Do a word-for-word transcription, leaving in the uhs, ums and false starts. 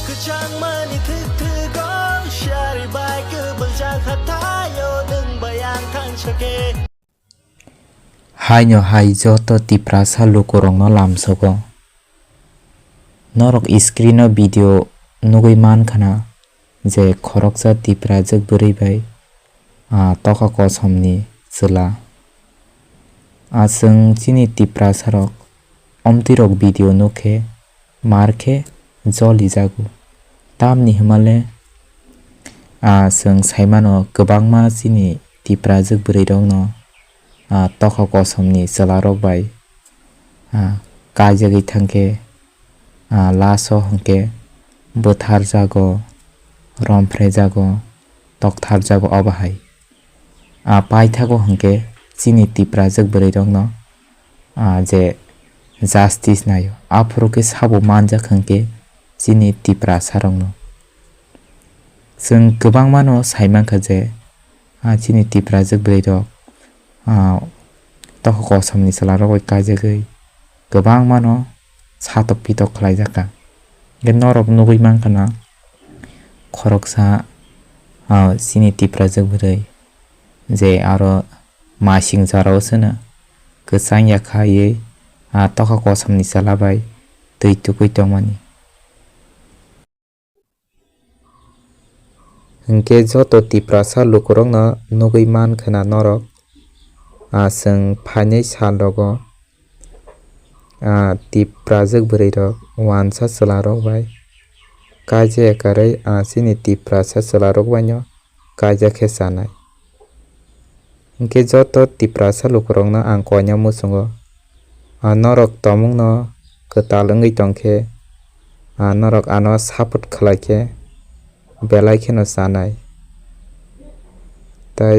Kwchangmani thwk thwgo sari bai kwbwljak hathaio nwng bai ang thansa khe. Haino hai joto Tiprasa lukurokno lamsogo. Norok screen-o video nugwi man khna je khoroksa Tiprajwk bwrwi bai, ah, tokha kosomni chwla. Ah, chwng chini Tiprasarok omtwirok video nukhe mar khe jolijago. Tamni hwnmale, ah, chwng saimano kwbangma chini Tiprajwk bwrwirokno, ah, tokha kosomni chwlarok bai, ah, kaijagwi thangkhe, ah, laso hwnkhe bwtharjago, romphrejago, toktharjago obo hai. Ah, paithago hwnkhe chini Tiprajwk bwrwirokno, ah, je justice naio, aphuru khe sabo manjak hwnkhe chini Tiprasarokno. Chwng kwbangmano saimankha je, ah, chini Tiprajwk bwrwirok, ah, tokha kosomni chwlarok bai kaijagwi kwbangmano satok pitok khlaijakha. Hwnkhe norok nugwi mankha na khoroksa, ah, chini Tiprajwk bwrwi je aro masing jora o chwngno kwchang ya kha wi, ah, tokha kosomni chwla bai twi tukwi tongmani. Hwnkhe joto Tiprasa lukurokno nugwi man khna norok, ah, chwng phainai sal rogo, ah, Tiprajwk bwrwirok wansa chwlarok bai kaijak ya karwi, ah, chini Tiprasa chwlarok baino kaijak khe chanai. Hwnkhe joto Tiprasa lukurokno ang koina muchungo, ah, norok tongmungno kwtal wngwi tongkhe, ah, norok ano support khlaikhe belai kheno chanai.